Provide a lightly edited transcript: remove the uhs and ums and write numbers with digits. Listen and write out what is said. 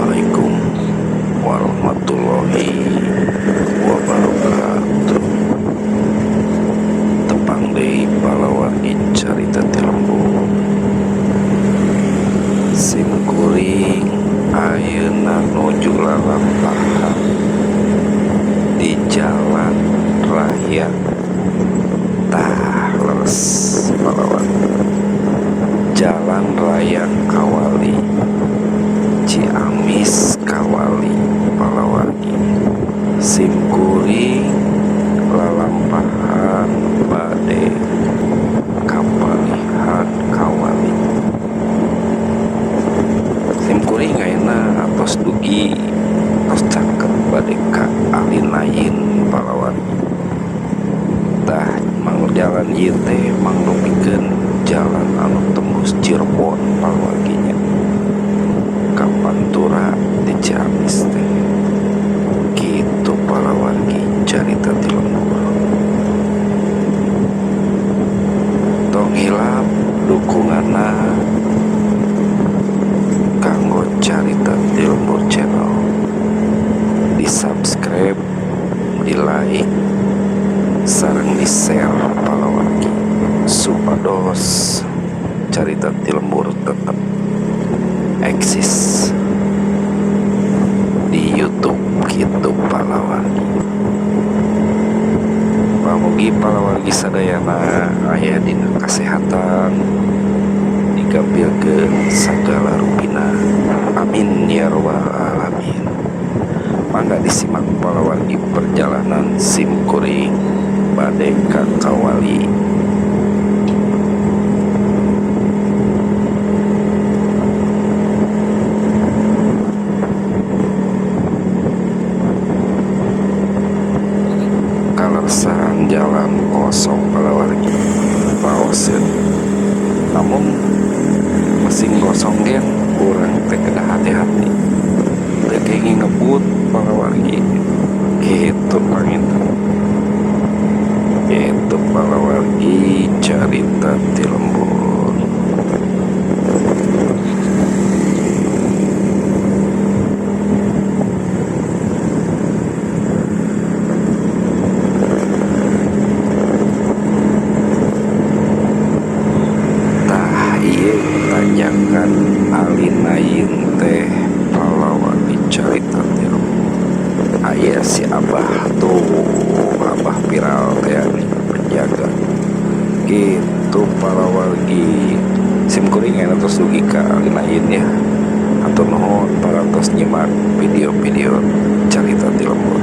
Assalamualaikum warahmatullahi wabarakatuh. Tepang deui palawargi Carita ti Lembur. Sim kuring ayeuna nuju lalampahan di jalan raya. Tah, leres palawargi, Jalan Raya Kawali, Ciamis Kawali palawargi. Sim kuring lalampahan bade kapalihan Kawali. Sim kuring ayeuna atos dugi, tos caket bade ka Alinayin palawargi. Tah, mang jalan ieu teh mangrupikeun jalan anu tembus Cirebon palawargi nya, ka Pantura di Ciamis teh kitu palawargi. Carita ti Lembur, tong hilap dukunganna kanggo Carita ti Lembur channel, di subscribe, di like, sareng di share palawargi, supados Carita ti Lembur tetap eksis di YouTube gitu palawargi. Pamugi palawargi sadayana aya dina kasehatan, digampilkeun sagala rupina, amin ya robbal alamin. Mangga disimak palawargi perjalanan sim kuring bade ka Kawali. Kaleresan jalan kosong palawargi, raoseun, namun masing kosong gen urang teh kedah hati-hati, teu kenging ngebut palawargi gitu panginten. Itu palawargi Carita ti Lembur. Tah, ieu tanjakan Alinayin teh palawargi Carita ti Lembur. Aya si Abah tuh, Abah viral teh nih penjaga gitu palawargi. Sim kuring ayeuna tos dugi ka Alinayin ya. Hatur nuhun parantos nyimak video-video Carita ti Lembur.